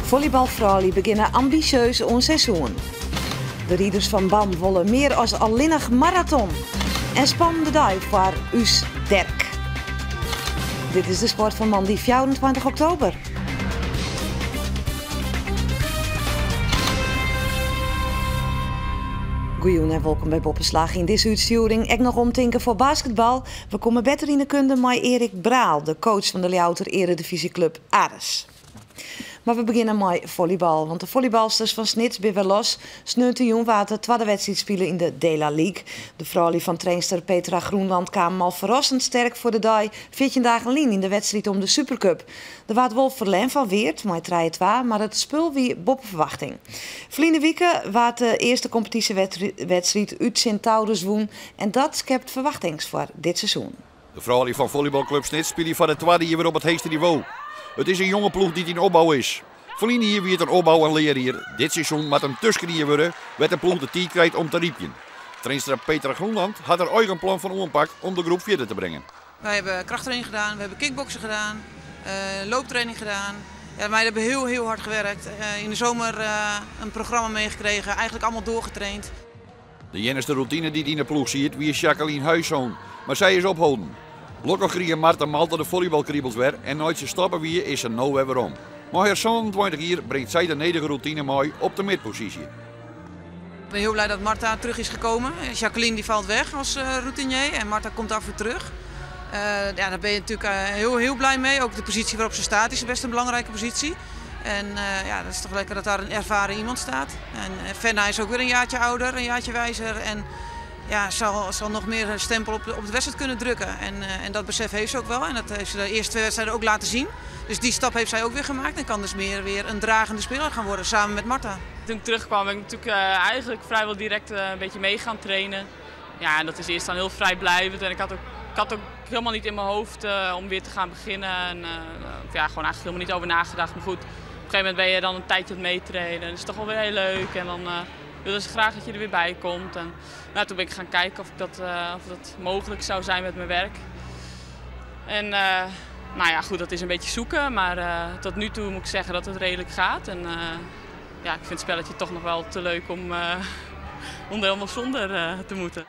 Follybalfroulju begjinne ambisjeus oan seizoen. De riders fan BAM wolle mear as allinnich maraton. En spannende dei foar ús Derk. Dit is de sport fan moandei 24 oktober. Goejûn en wolkom by Boppeslach. Yn dizze útstjoering ek noch omtinken foar basketbal. We komme better yn 'e kunde mei Erik Braal, de coach fan de Ljouwerter earedivyzjeklup Aris. Mar we begjinne mei follybal, want de follybalsters fan Snits binne wer los. Sneontejûn waard de twadde wedstriid spile yn de Dela League. De froulju fan trainster Petra Groenland kamen al ferrassend sterk foar de dei 14 dagen lyn yn de wedstriid om de Supercup. Der waard wol ferlern fan Weert mei trije-twa, mar it spul wie boppe ferwachting. Ferline wike waard de earste kompetysjewedstriid út tsjin Taurus wûn en dat skept ferwachtings foar dit seizoen. De froulju fan follybalklup Snits spylje foar it twadde jier wer op it heechste nivo. It is in jonge ploech dy't yn opbou is. Ferline jier wie it in opbou en learjier. Dit seizoen moat in tuskenjier wurde wêr't de ploech de tiid krijt om te rypjen. Trainster Petra Groenland hat har eigen plan fan oanpak om de groep fierder te bringen. Wij hebben krachttraining gedaan, we hebben kickboksen gedaan, looptraining gedaan. Ja, wij hebben heel, heel hard gewerkt. In de zomer een programma meegekregen, eigenlijk allemaal doorgetraind. De iennichste routine dy't yn de ploech siet wie Jacqueline Huiszoon, mar sy is opholden. Lokkich krige Marta Malta de follybalkribels wer en nei't se stoppe wie is se no wer werom. Mei har 27 jier bringt sy de nedige routine mei op de midposysje. Ik ben heel blij dat Marta terug is gekomen. Jacqueline die valt weg als routinier en Marta komt daarvoor terug. Ja, daar ben je natuurlijk heel, heel blij mee. Ook de positie waarop ze staat is best een belangrijke positie. En ja, dat is toch lekker dat daar een ervaren iemand staat. En Fenna is ook weer een jaartje ouder, een jaartje wijzer. En ja, zal nog meer een stempel op de wedstrijd kunnen drukken. En dat besef heeft ze ook wel. En dat heeft ze de eerste twee wedstrijden ook laten zien. Dus die stap heeft zij ook weer gemaakt. En kan dus meer weer een dragende speler gaan worden, samen met Marta. Toen ik terugkwam ben ik natuurlijk eigenlijk vrijwel direct een beetje mee gaan trainen. Ja, en dat is eerst dan heel vrijblijvend. En ik had ook helemaal niet in mijn hoofd om weer te gaan beginnen. En ja, gewoon eigenlijk helemaal niet over nagedacht. Maar goed, op een gegeven moment ben je dan een tijdje aan het meetrainen. Dat is toch wel weer heel leuk. En dan willen ze graag dat je er weer bij komt. En toen ben ik gaan kijken of dat mogelijk zou zijn met mijn werk. En dat is een beetje zoeken. Maar tot nu toe moet ik zeggen dat het redelijk gaat. En ik vind het spelletje toch nog wel te leuk om er helemaal zonder te moeten.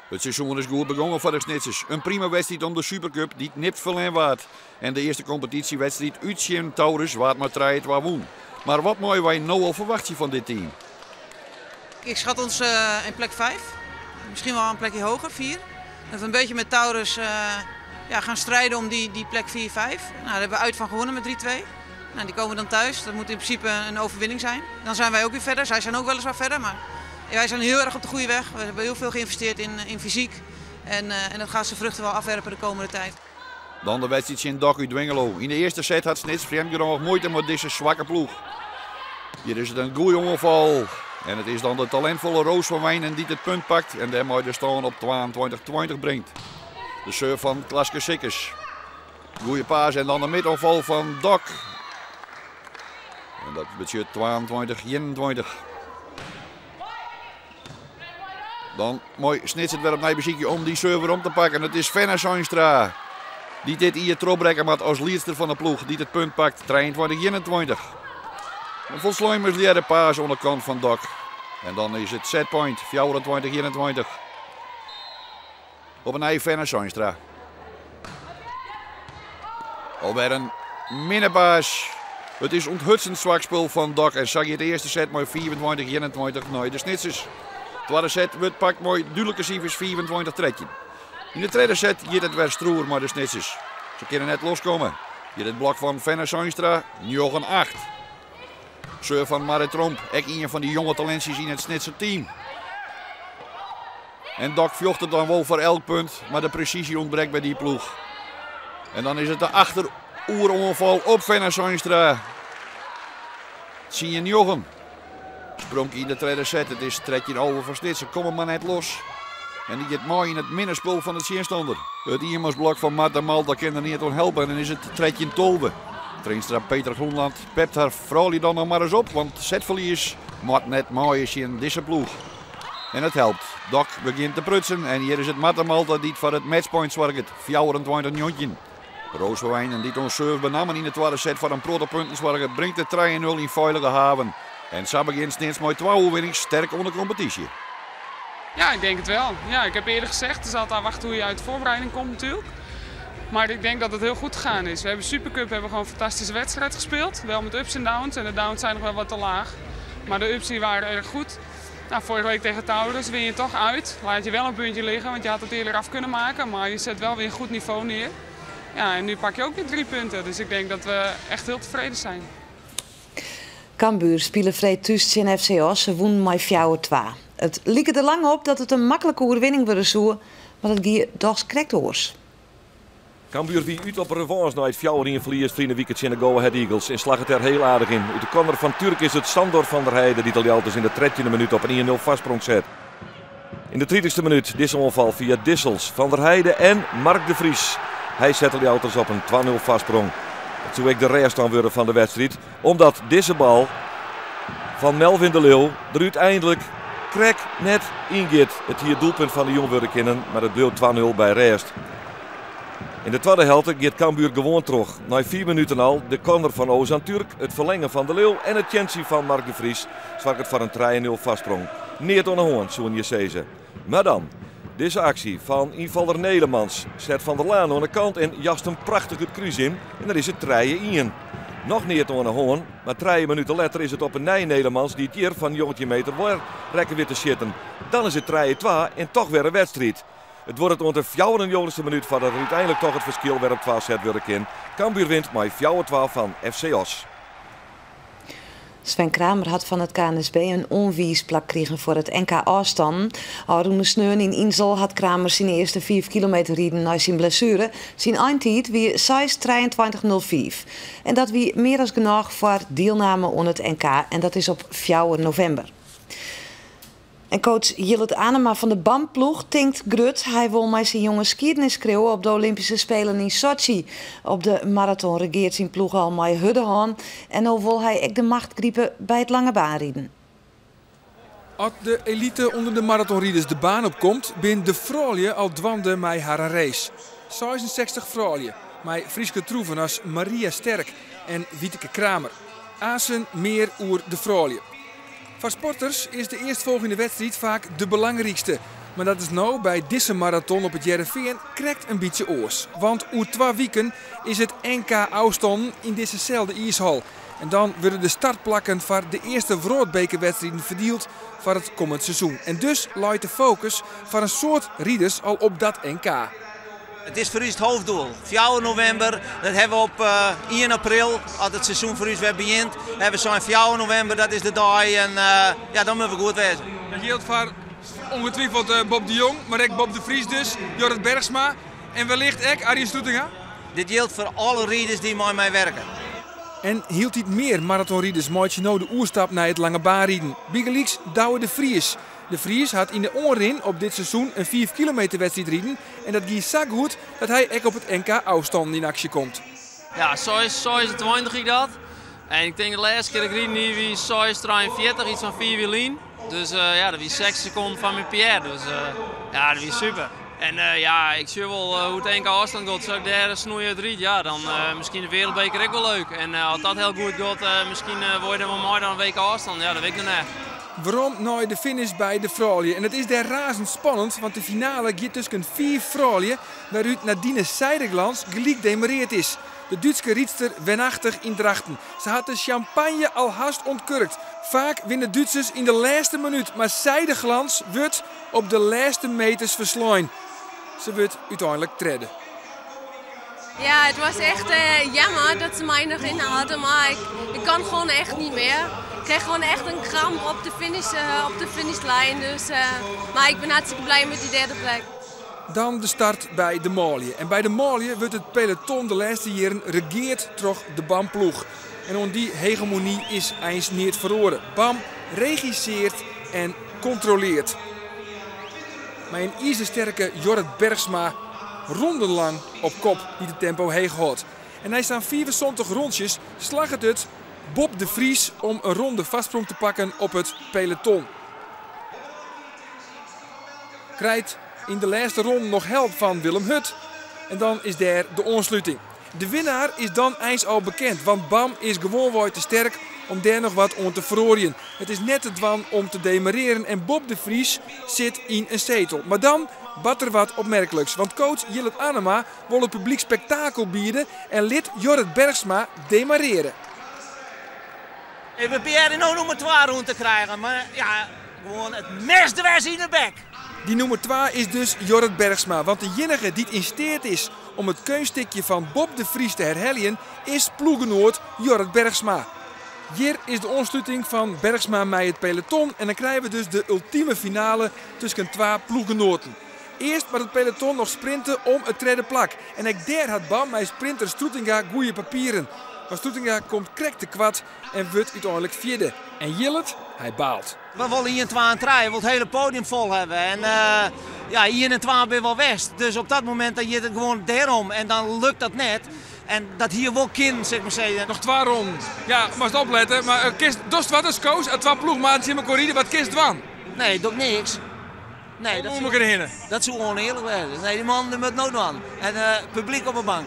Het seizoen is goed begonnen voor de Snitsers. Een prima wedstrijd om de Supercup die nipt verlern waard. En de eerste competitiewedstrijd uit tsjin Taurus waard maar trije twa wûn. Maar wat mooi wij nou al verwachten van dit team? Ik schat ons in plek 5. Misschien wel een plekje hoger, 4. Dat we een beetje met Taurus gaan strijden om die plek 4, 5. Daar hebben we uit van gewonnen met 3-2. Die komen dan thuis. Dat moet in principe een overwinning zijn. Dan zijn wij ook weer verder. Zij zijn ook weliswaar verder, maar wij zijn heel erg op de goede weg. We hebben heel veel geïnvesteerd in fysiek. En dat gaat zijn vruchten wel afwerpen de komende tijd. Dan de wedstrijd in Dok uit Dwingeloo. In de eerste set had Snits vreemd genoeg moeite met deze zwakke ploeg. Hier is het een goeie ongeval. En het is dan de talentvolle Roos van Wijnen die het punt pakt en daarmee de stand op 22-20 brengt. De serve van Klaske Sikkes. Goeie paas en dan de middelval van Dok. En dat betekent 22-21. Dan mooi Snits het weer op muziekje om die server om te pakken. Het is Fenna Seinstra die dit hier trobbrekken maar als liedster van de ploeg die het punt pakt. 23-21. Een volsluimers leren paas aan de kant van Dok. En dan is het setpoint 24-21. Op een ei Fenna Seinstra. Alweer een minnepaas. Het is onthutsend zwak spul van Dok. En zag je het eerste set mooi 24-21 naar de Snitsers. Tweede set wordt pakt mooi duidelijke cijfers 24-13. In de tweede set gaat het weer stroer maar de Snitsers. Ze kunnen net loskomen. Hier het blok van Fenna Seinstra, 9-8. Surf van Marit Tromp, ook een van die jonge talentjes in het Snitser team. En Dok vjocht het dan wel voor elk punt, maar de precisie ontbreekt bij die ploeg. En dan is het de achteroerongeval op Fenna Seinstra. Sien Jochem. Sprong in de tweede set, het is trekje over van Snitser, kom er maar net los. En die gaat mooi in het middenspul van het tegenstander. Het Iermansblok van Marta Malta kan er niet aan helpen en dan is het trekje tolve. Trainster Peter Groenland pept haar vrouwlie dan nog maar eens op, want setverlies moet net mooi is in deze ploeg. En het helpt. Dok begint te prutsen en hier is het Marta Malta die het voor het matchpoint zorgt. 24-19. Roos van Wijnen, dy't oan serve benammen yn de twadde set foar in protte punten soarge, bringt de 3-0 yn feilige haven. En sa begjint Snits mei twa oerwinnings sterk oan de kompetysje. Ja, ik denk het wel. Ja, ik heb eerder gezegd, het is altijd afwachten hoe je uit de voorbereiding komt natuurlijk. Maar ik denk dat het heel goed gegaan is. We hebben Supercup hebben gewoon een fantastische wedstrijd gespeeld. Wel met ups en downs. En de downs zijn nog wel wat te laag. Maar de ups die waren erg goed. Nou, vorige week tegen Taurus win je toch uit. Laat je wel een puntje liggen, want je had het eerder af kunnen maken. Maar je zet wel weer een goed niveau neer. Ja, en nu pak je ook weer 3 punten. Dus ik denk dat we echt heel tevreden zijn. Cambuur spile freed thús tsjin FC Oss, se wûnen mei 4-2. It like der lang op dat it in maklike oerwinning wurde soe, mar dat gie dochs krekt oars. Cambuur wie út op revanche nei it 4-1 ferlies ferline wike tsjin de Go Ahead Eagles en slagget der hiel aardich yn. Út de corner fan Turk is it Sandor van der Heijden dy't de Ljouwerters yn de 13e minút op in 1-0 foarsprong set. Yn de 30e minút dizze oanfal fia Dissels, Van der Heijden en Mark de Vries. Hy set de Ljouwerters op in 2-0 foarsprong. Dat soe ek de rêststân wurde fan de wedstriid, omdat dizze bal fan Melvin de Leeuw der úteinlik krekt net yngiet. It hie it doelpunt fan de jûn wurde kinnen, mar it bliuwt 2-0 by rêst. Yn de twadde helte giet Cambuur gewoan troch. Nei 5 minuten al de corner fan Ozan Turk, it ferlengen fan De Leeuw en it tsjentsje fan Mark de Vries soarget foar in 3-0 foarsprong. Neat oan de hân, soene je sizze. Mar dan, dizze aksje fan ynfaller Nelemans set Van der Laan oan de kant en jast him prachtich it krús yn en dan is it 3-1. Noch neat oan de hân, mar 3 minuten letter is it op 'e nij Nelemans dy't hjir fan 19 meter wer rekke wit te sjitten. Dan is it 3-2 en toch wer in wedstriid. It duorret oant de 94e minút foardat der úteinlik toch it ferskil wer op 2 set wurde kin. Cambuur wint mei 4-2 fan FC Oss. Sven Kramer hat fan it KNSB in oanwiisplak krigen foar it NK ôfstannen. Ôfrûne sneon yn Insel hat Kramer syn earste 5 kilometer riden nei syn blessuere. Syn eintiid wie 6:23.05. En dat wie mear as genôch foar dielname oan it NK en dat is op 4 novimber. En coach Jillert Anema fan de BAM-ploech tinkt grut. Hy wol mei syn jonges skiednis skriuwe op de Olympyske Spelen yn Sotsji. Op de maraton regeart syn ploech al mei hurde hân. En no wol hy ek de macht gripe by it langebaanriden. As de elite ûnder de maratonriders de baan opkomt, binne de froulju al dwaande mei har race. 66 froulju, mei Fryske troeven as Maria Sterk en Wieteke Cramer. Aansen mear oer de froulju. Foar sporters is de earstfolgjende wedstriid faak de belangrykste. Mar dat is no by dizze maraton op It Hearrenfean krekt in bytsje oars. Want oer 2 wiken is it NK ôfstannen yn dizzeselde iishal. En dan wurde de startplakken foar de earste wrâldbekerwedstriden ferdield foar it kommend seizoen. En dus leit de fokus foar in soad riders al op dat NK. It is foar ús it hoofddoel. 4 novimber, dat hawwe we op 1 april, as it seizoen foar ús wer begjint, hawwe we sein 4 novimber, dat is de dei en dan moatte we goed wêze. Dat jildt foar ongetwijfeld Bob de Jong, mar ek Bob de Vries dus, Jorrit Bergsma en wellicht ek Arjen Stroetinga. Dit jildt foar alle riders dy't mei my wurke. En hieltyd mear maratonriders meitsje no de oerstap nei it langebaanriden. Bygelyks Douwe de Vries. De Vries hat yn de oanrin op dit seizoen in 5 kilometer wedstriid riden en dat gie sa goed dat hy ek op it NK ôfstannen yn aksje komt. Ja, 26 ik dat. En ik tink de lêste kear dat ik riden hie wie 6:43, yts fan 4 jier lyn. Dus dat wie 6 sekonden fan myn PR. Dus dat wie super. En ik sjoch wol hoe't it NK ôfstân giet. As ik dêr snoeihurd ryd, dan miskien de wereldbeker ek wol leuk. En as dat hiel goed giet, miskien wol je dan wol mei dan in WK ôfstân. Ja, dat wit ik noch net. Werom nei de finish by de froulju. En it is dêr razend spannend, want de finale giet tusken 5 froulju, wêrút Nadine Zijdeglans gelyk demareerd is. De Dútske rydster wenachtig yn Drachten. Se hat de champagne al hast ûntkurkt. Faak winne Dútsers yn de lêste minút, mar Zijdeglans wurdt op de lêste meters ferslein. Se wurdt úteinlik tredde. Ja, het was echt jammer dat ze mij nog inhaalden, maar ik kan gewoon echt niet meer. Ik kreeg gewoon echt een kramp op de finishlijn, maar ik ben hartstikke blij met die derde plek. Dan de start by de manlju. En by de manlju wurdt it peloton de lêste jierren regeard troch de BAM-ploech. En oan dy hegemony is eins neat feroare. BAM regissearret en kontrolearret. Mei in izersterke Jorrit Bergsma rondenlang op kop dy't it tempo heech hâldt. En nei sa'n 75 rûntsjes slagget it Bob de Vries om in ronde foarsprong te pakken op it peloton. Krijt yn de lêste ronde noch help fan Willem Hut. En dan is dêr de oansluting. De winnaar is dan eins al bekend, want BAM is gewoanwei te sterk om dêr noch wat oan te feroarjen. It is net te dwaan om te demarrearjen en Bob de Vries sit yn in setel. Mar dan bart der wat opmerkliks, want coach Jillert Anema wol it publyk spektakel biede en lit Jorrit Bergsma demarrearje. We probearje no nûmer twa rûn te krijen, mar ja, gewoan it mes dwers yn de bek. Dy nûmer twa is dus Jorrit Bergsma, want de iennige dy't yn steat is om it keunststikje fan Bob de Vries te herheljen is ploechgenoat Jorrit Bergsma. Hjir is de oansluting fan Bergsma mei it peloton en dan krije we dus de ultime finale tusken twa ploechgenoaten. Earst moat it peloton noch sprinte om it tredde plak en ek dêr hat BAM mei sprinter Stroetinga goede papieren. Mar Stroetinga komt krekt te koart en wurdt úteinlik fjirde. En Jillert, hy baalt. We wolle ien, twa en trije, we wolle it hiele podium fol hawwe. En ja, ien en twa binne wol west. Dus op dat momint dan giet it gewoan dêrom en dan lukt dat net. En dat hie wol kinnen, sil ik mar sizze. Noch twa ronden. Ja, moatst oplette. Mar kinst, dochst wat as coach, as twa ploechmaten tsjin mekoar ride, wat kinst dwaan? Nee, doch ik niks. Nee, dat Om mekoar hinne. Dat soe ûnearlik wêze. Nee, dy mannen dy moatte no dwaan. En publyk op 'e bank.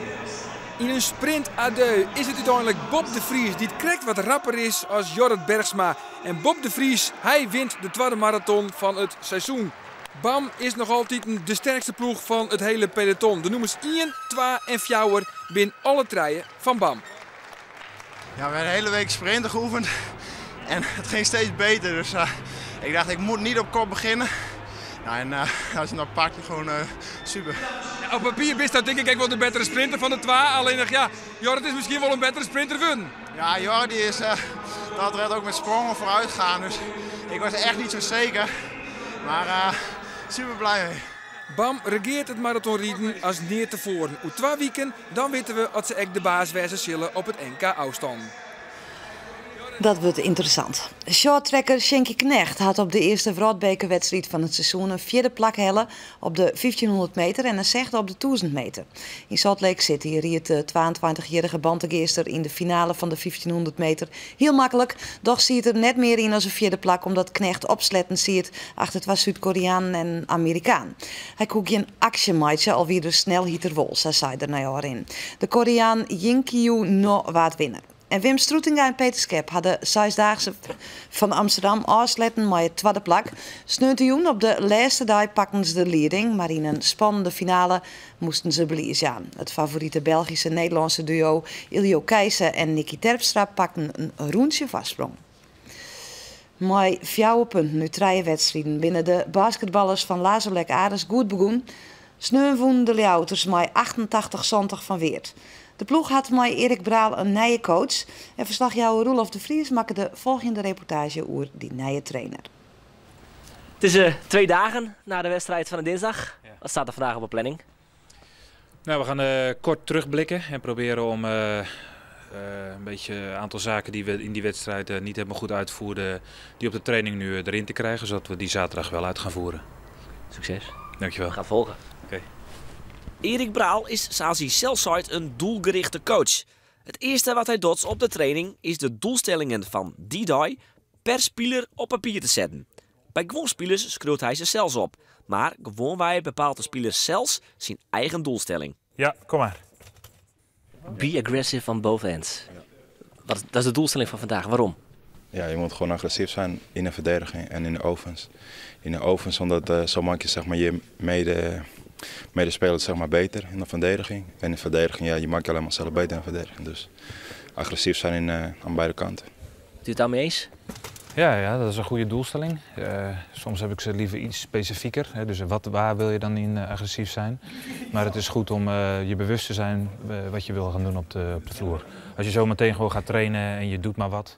Yn in sprint à deux is it úteinlik Bob de Vries dy't krekt wat rapper is as Jorrit Bergsma. En Bob de Vries, hy wint de twadde maraton fan it seizoen. BAM is noch altiten de sterkste ploech fan it hiele peloton. De nûmers ien, twa en fjouwer binne alle trije fan BAM. Ja, we hebben de hele week sprinten geoefend en het ging steeds beter. Dus ik dacht, ik moet niet op kop beginnen. Nou, en als je hem dan pakt, gewoon super. Ja, op papier bist dat denk ik ek wol de bettere sprinter fan de twa. Allinnich ja, Jorrit is miskien wol in bettere sprinter wurden. Ja, Jorrit die is dat red ook met sprongen vooruit gaan. Dus ik was echt niet zo zeker. Maar super blij mee. BAM regeart it maratonriden as nea tefoaren. Oer twa wiken dan witte we oft se ek de baas wêze sille op it NK ôfstannen. Dat wurdt ynteressant. Shorttracker Sjinkie Knegt hat op de earste wrâldbekerwedstriid fan it seizoen in fjirde plak helle op de 1500 meter en in sechde op de 1000 meter. Yn Salt Lake City ried de 22-jierrige Bantegeaster yn de finale fan de 1500 meter hiel maklik. Dochs siet er net mear yn as in fjirde plak omdat Knegt opsletten siet achter twa Súd-Koreanen en in Amerikaan. Hy koe gjin aksje meitsje, al wie de snelheid der wol, sa sei er nei ôfrin. De Koreaan Jinkyu Noh waard winner. En Wim Stroetinga en Peter Schep ha de Seisdaagse fan Amsterdam ôfsletten mei it twadde plak. Sneontejûn op de lêste dei pakten se de lieding, mar yn in spannende finale moasten se belies jaan. It favorite Belgyske-Nederlânske duo Iljo Keisse en Niki Terpstra pakten in rûntsje foarsprong. Mei fjouwer punten út trije wedstriden binne de basketballers fan Laserlek Aris goed begûn. Sneon wûnen de Ljouwerters mei 88-70 fan Weert. De ploech hat mei Erik Braal in nije coach en ferslachjouwer Roelof de Vries makke de folgjende reportaazje oer dy nije trainer. Het is 2 dagen na de wedstrijd van de dinsdag. Wat staat er vandaag op de planning? Nou, we gaan kort terugblikken en proberen om een beetje een aantal zaken die we in die wedstrijd niet helemaal goed uitvoerden, die op de training nu erin te krijgen, zodat we die zaterdag wel uit gaan voeren. Succes. Dankjewel. We gaan volgen. Oké. Erik Braal is, zoals hij zelf zei, een doelgerichte coach. Het eerste wat hij doet op de training is de doelstellingen van die dag per speler op papier te zetten. By guon spilers skriuwt hy se sels op. Mar gewoanwei bepaalt de spiler sels syn eigen doelstelling. Ja, kom maar. Be aggressive on both ends. Dat is de doelstelling van vandaag. Waarom? Ja, je moet gewoon agressief zijn in de verdediging en in de offense. In de offense, omdat zo maak je, zeg maar, je medespelers, zeg maar, beter in de verdediging. En in de verdediging, ja, je maakt je alleen maar zelf beter in de verdediging. Dus agressief zijn aan beide kanten. Bent u het daarmee eens? Ja, dat is een goede doelstelling. Soms heb ik ze liever iets specifieker. Hè, dus waar wil je dan in agressief zijn? Maar het is goed om je bewust te zijn wat je wil gaan doen op de vloer. Als je zo meteen gewoon gaat trainen en je doet maar wat,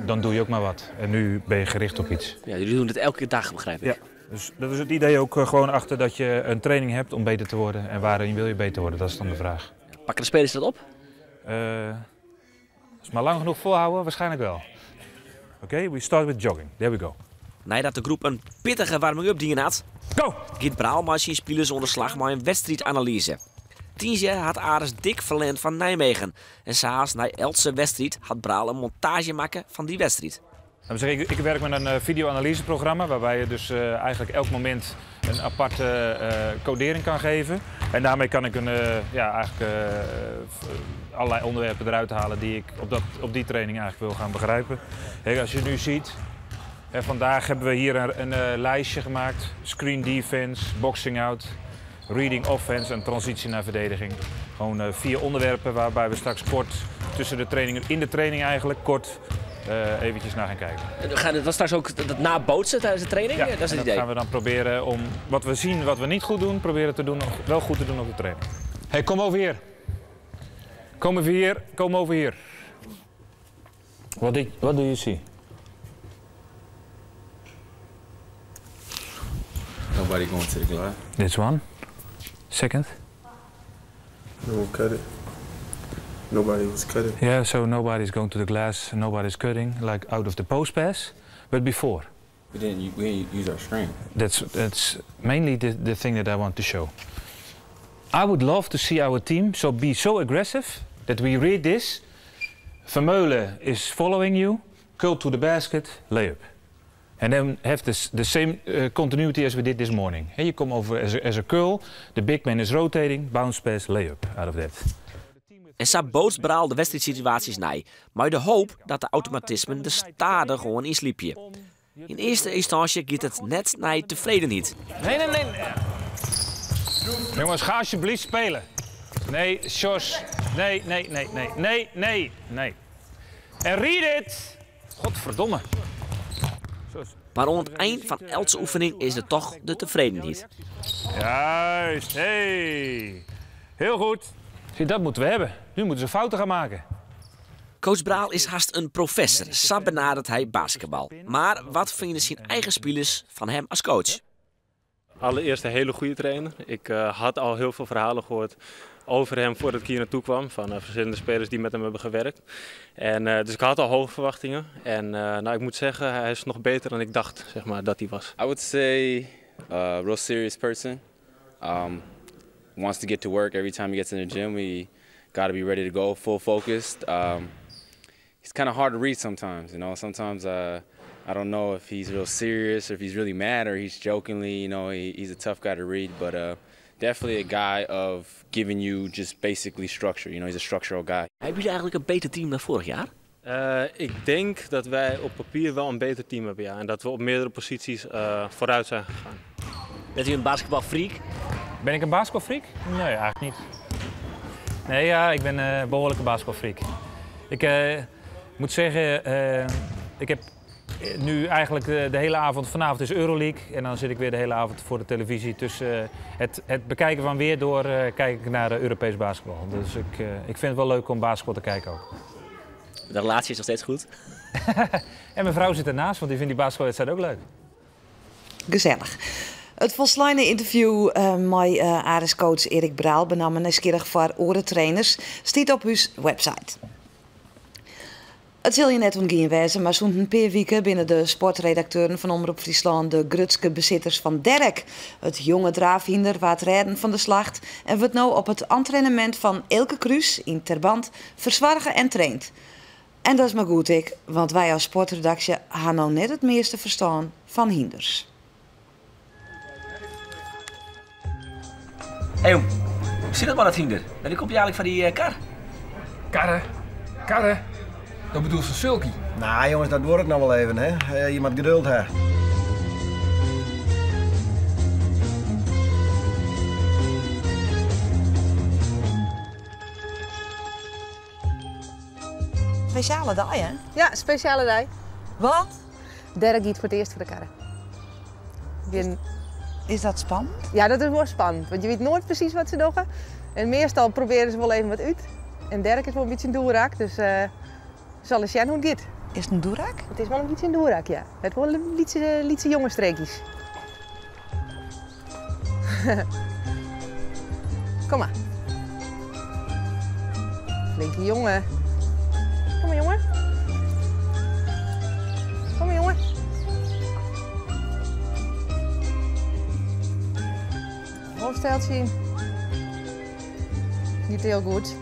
dan doe je ook maar wat. En nu ben je gericht op iets. Ja, jullie doen het elke dag, begrijp ik. Ja, dus dat is het idee ook gewoon achter dat je een training hebt om beter te worden. En waarin wil je beter worden, dat is dan de vraag. Pakken de spelers dat op? Als we maar lang genoeg volhouden, waarschijnlijk wel. Oké, we start with jogging. There we go. Nadat de groep in pittige warming-up dien hat, Go! Giet Braal mei syn spilers oan de slach mei in wedstriidanalyse. Tiisdei hat Aris dik ferlern fan Nijmegen. En sa as nei eltse wedstriid hat Braal in montaazje makke fan dy wedstriid. We zeggen, ik werk met een video-analyseprogramma waarbij je dus eigenlijk elk moment een aparte codering kan geven. En daarmee kan ik ja, eigenlijk allerlei onderwerpen eruit halen die ik op die training eigenlijk wil gaan begrijpen. Kijk, als je nu ziet, hè, vandaag hebben we hier een lijstje gemaakt. Screen defense, boxing out, reading offense en transitie naar verdediging. Gewoon vier onderwerpen waarbij we straks kort tussen de trainingen, in de training eigenlijk, kort eventjes naar gaan kijken. En gaan we dat straks ook dat nabootsen tijdens de training? Ja, dat is het en dat idee. gaan we dan proberen om wat we zien, wat we niet goed doen, proberen te doen, wel goed te doen op de training. Hey, kom over hier. Kom over hier, kom over hier. What do you see? Nobody going to the glass. This one. Second. No one cut it. Nobody was cutting. Yeah, so nobody's going to the glass, nobody's cutting, like out of the post pass, but before. We didn't use our strength. That's mainly the thing that I want to show. I would love to see our team so be so aggressive that we read this. Vermeulen is following you, curl to the basket, layup. And then have this, the same continuity as we did this morning. Hey, you come over as a curl, the big man is rotating, bounce pass, layup out of that. En sa bootst Braal de wedstrydsituaasjes nei. Mar de hoop dat de automatismen der stadichoan ynslybje. Yn earste ynstânsje giet it net nei tefredenheid. Nee, nee, nee. Jongens, ga alsjeblieft spelen. Nee, Sjors. Nee, nee, nee, nee, nee, nee, nee. En read it! Godverdomme. Mar oan it ein fan elke oefening is it dochs de tefredenheid. Juist, hey. Heel goed. Zie, dat moeten we hebben. Nu moeten ze fouten gaan maken. Coach Braal is hast in professor. Sa benaderet hy basketbal. Mar wat fine syn eigen spilers fan him as coach? Allereerst een hele goede trainer. Ik had al heel veel verhalen gehoord over hem voordat ik hier naartoe kwam. Van verschillende spelers die met hem hebben gewerkt. En dus ik had al hoge verwachtingen. En nou, ik moet zeggen, hij is nog beter dan ik dacht, zeg maar, dat hij was. I would say a real serious person. Wants to get to work every time he gets in the gym. We got to be ready to go, full focused. He's kind of hard to read sometimes. Sometimes I don't know if he's real serious or if he's really mad or he's jokingly. He's a tough guy to read, but definitely a guy of giving you just basically structure. He's a structural guy. Hebben jullie eigenlijk een beter team dan vorig jaar? Ik denk dat wij op papier wel een beter team hebben, ja. En dat we op meerdere posities vooruit zijn gegaan. Bent u een basketbalfreak? Ben ik een basketbalfreak? Nee, eigenlijk niet. Nee, ja, ik ben een behoorlijke basketbalfreak. Ik moet zeggen, ik heb nu eigenlijk de hele avond, vanavond is Euroleague. En dan zit ik weer de hele avond voor de televisie. Tussen het bekijken van weer door kijk ik naar Europees basketbal. Dus ik vind het wel leuk om basketbal te kijken ook. De relatie is nog steeds goed. En mijn vrouw zit ernaast, want die vindt die basketbalwedstrijd ook leuk. Gesellich. It folsleine ynterview mei Aris-coach Erik Braal, benammen nijsgjirrich foar oare trainers, stiet op ús website. It sil je net ûntgien wêze, mar sûnt in pear wiken binne de sportredakteuren fan Omrop Fryslân de grutste besitters fan Derek. It jonge draafhynder waard rêden fan de slacht en wurdt no op it entrainemint fan Elke Kruis yn Terbant fersoarge en traind. En dat is mar goed ek, want wy as sportredaksje ha no net it measte ferstân fan hynders. Hey, jong, hoe sit it mei dat hynder? Wêr komt hy eigentlik foar dy kar? Karre? Karre? Dat bedoelt van sulky. Nou jongens, dat wordt het nog wel even, hè. Je moet geduld hebben. Spesjale dei, hè? Ja, spesjale dei. Wat? Derek giet foar it earst foar de karre. Is dat spannend? Ja, dat is wol spannend, want je wit noait presys wat se dogge. En meastal probearje se wol even wat út. En Derek is wol in bytsje in doerak, dus sil ris sjen hoe't it giet. Is it in doerak? It is wol in bytsje in doerak, ja. It wol in lytse jongensstreekjes. Kom mar. Flinke jongen. Kom mar, jongen. Kom mar, jongen. Hoofdsteltje. Niet heel goed.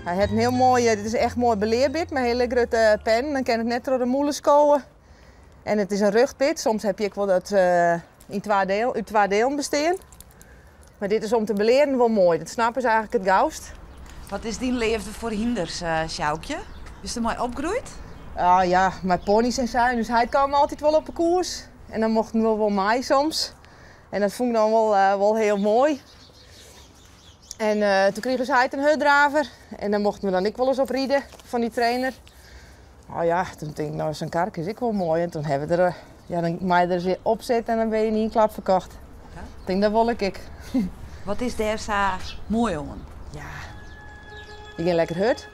Hy hat in hiel moai, dit is echt moai belearbit mei hiele grutte pennen. Dan kin it net troch de mûle skowe. En it is in rjochtbit. Soms ha je ek wol dat yn twa deel, út twa dielen bestean. Mar dit is om te belearen wol moai. Dat snappe se eigentlik it gaust. Wat is dyn leafde foar hynders, Sjoukje? Bist der mei opgroeid? Ah, ja, mei pony's en sa. Dus hy kaam altyd wol op de koers. En dan mochten we wol mei soms. En dat fûn ik dan wol hiel moai. En toen krige ús heit in hurddraver. En dan mochten we dan ek wolris op ride fan dy trainer. Oh ja, toen tink ik, nou sa'n karke is ek wol moai. En toen ha we der, ja, dan mei je der ris op sitte en dan bin je yn ien klap ferkocht. Ik tink, dat wol ik ek. Wat is dêr sa moai oan? Ja, je gean lekker hurd.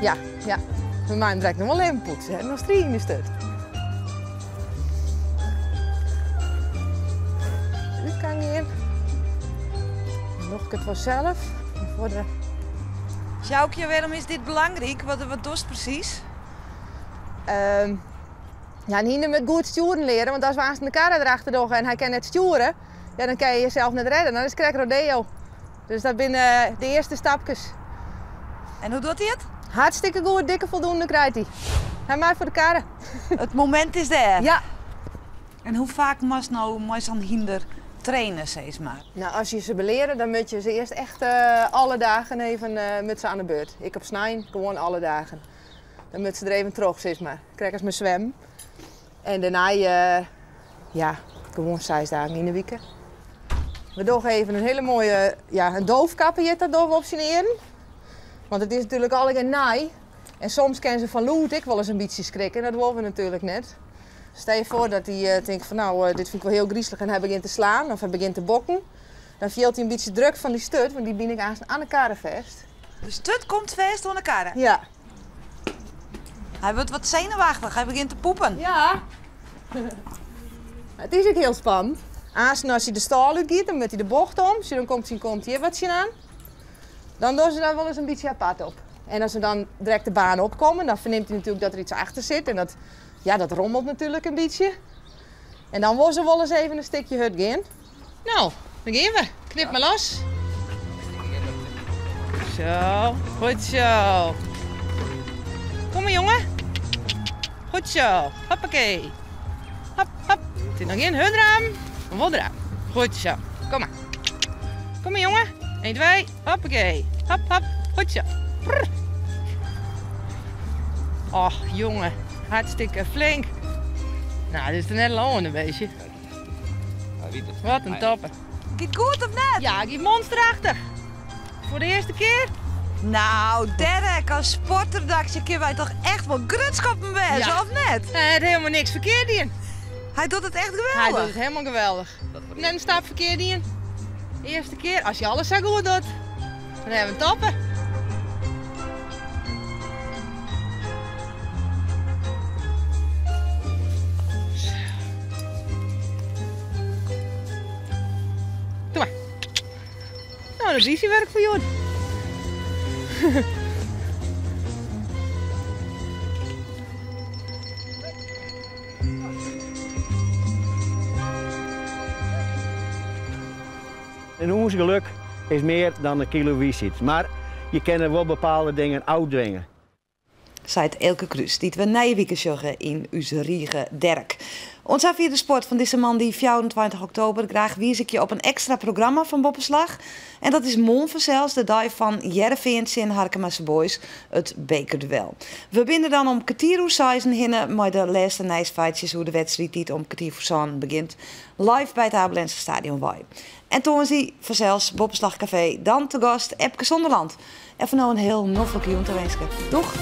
Ja, ja. We meie him direkt noch wol even poetse. Hy hat noch strie yn de sturt. Út kan gean. Dan doch ik it wol sels. Foar de Sjoukje, wêrom is dit belangryk? Wat dochst presys? Ja, in hynder moat goed stjoeren leare, want as we aanst de karre derachter dogge en hy kin net stjoere, ja, dan kin je jesels net rêde. Dan is it krekt rodeo. Dus dat binne de earste stapkes. En hoe docht hy it? Hartstikke goed, dikke foldoende krijt hy. Hy mei foar de karre. It momint is dêr. Ja. En hoe faak moatst no mei sa'n hynder traine, sis mar? Nou, as je se beleare, dan moat je se earst echt alle dagen even met se oan de beurt. Ik op snein, gewoan alle dagen. Dan moat se der even troch, sis mar. Krekt as mei swimmen. En dêrnei, ja, gewoan 6 dagen yn 'e wike. We dogge even in hiele moaie, ja, in doofkappe hjit dat, dogge we op syn earen. Want it is natuerlik allegear nij. En soms kinne se fan lûd ek wolris in bytsje skrikke en dat wolle we natuerlik net. Stel je foar dat hy tinkt fan nou, dit fyn ik wol hiel grizelich en hy begjint te slaan of hy begjint te bokken. Dan fielt hy in bytsje druk fan dy sturt, want dy byn ik aanst oan de karre fêst. De sturt komt fêst oan de karre? Ja. Hy wurdt wat senuwachtich, hy begjint te poepen. Ja. It is ek hiel spannend. Aanst as hy de stâl út giet, dan moat hy de bocht om. Sjoch, dan komt syn kont hjir wat tsjinoan. Dan dogge se dan wolris in bytsje apart op. En as se dan direkt de baan opkomme, dan fernimt hy natuerlik dat der iets achter sit. En dat, ja, dat rommelt natuerlik in bytsje. En dan wol se wolris even in stikje hurd gean. Nou, dan gean we. Knip mar los. Zo, goed zo. Kom mar, jonge. Goed zo. Hoppakee. Hop, hop. It is noch gjin hurddraven, mar wol drave. Goed zo. Kom mar. Kom mar, jonge. 1, 2. Hoppakee. Hop, hop. Goed zo. Prr. Och, jonge. Hartstikke flink. Nou, dit is der net al oan, in bytsje. Wat in topper. Giet goed of net? Ja, giet monsterachtich. Foar de earste kear. Nou, Derek, as sportredaksje kinne wy toch echt wol grutsk op him wêze, Ja. of net? Hy hat hielendal niks ferkeard dien. Hy docht it echt geweldich. Hy docht it hielendal geweldich. Net in stap ferkeard dien. Earste kear, as je alles sa goed docht, dan hawwe we in topper. Doe mar. Nou, dat is wurk foar hjoed. In ûns geluk is mear dan in kilo wiisheid, mar je kinne wol bepaalde dingen ôftwinge. Seit Eelke Kroes, dy't we nije wike sjogge yn ús rige Derek. Oant safier de sport fan dizze moandei 24 oktober. Graach wiis ik je op in ekstra programma fan Boppeslach. En dat is moarn fansels de dei fan Hearrenfean tsjin Harkemase Boys, it bekerduel. We binne dan om kertier oer seizen hinne mei de lêste nijsfeitsjes oer de wedstriid dy't om kertier foar sânen begjint, live by it Abe Lenstra Stadion wei. En tongersdei fansels Boppeslach Kafee, dan te gast Epke Zonderland. En foar no in hiel noflike jûn tawinske. Doeg!